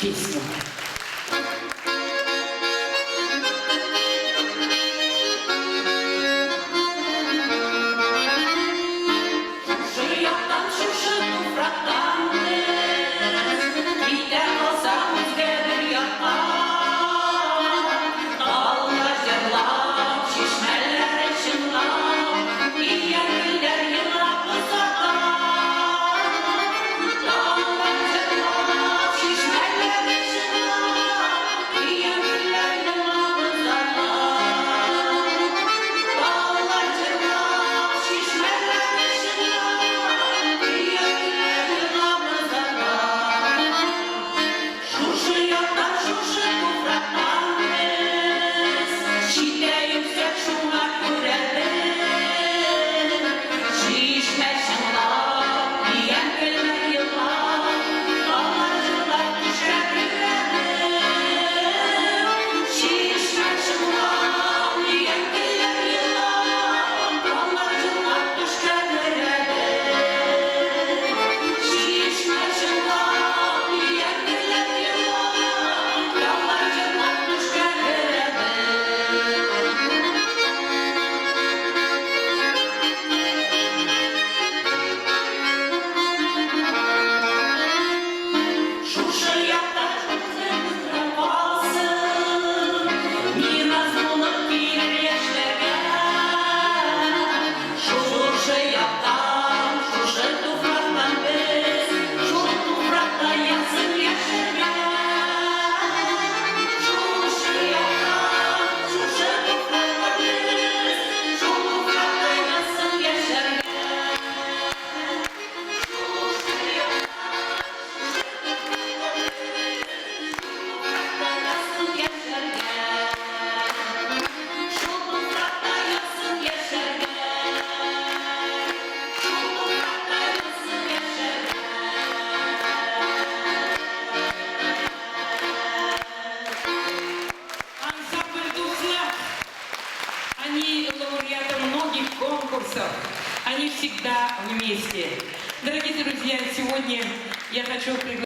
песню. Шушы яктан, шушы туфрактан без китә алсак үзгә бер якка. Таллар җырлап, чишмәләре чыңлап, ия гөлләр елап озата. Таллар җырлап, чишмәләре чыңлап, ия гөлләр елап озата. Таллар җырлап, чишмәләре чыңлап, ия гөлләр елап озата. Шушы яктан, шушы туфрактан без читтә йөрсәк, шуңа күрә без чишмә чыңлап, дигән гөлләр елап, таллар җырлап төшкә керәбез. Чишмә чыңлап, дигән гөлләр елап, таллар җырлап төшкә керәбез. Чишмә чыңлап, дигән гөлләр елап, таллар җырлап төшкә керәбез. Шушы якта калсын, мирас булып килер яшьләргә. Шушы яктан, шушы туфрактан без, шул туфракта язсын яшәргә. Шушы яктан, шушы туфрактан без, шул туфракта язсын яшәргә. Шушы яктан, туфракта язсын яшәргә. Шул туфракта язсын яшәргә. Шул туфракта язсын яшәргә. Ансамбль «Дуслык». Они лауреаты многих конкурсов. Они всегда вместе. Дорогие друзья, сегодня я хочу пригласить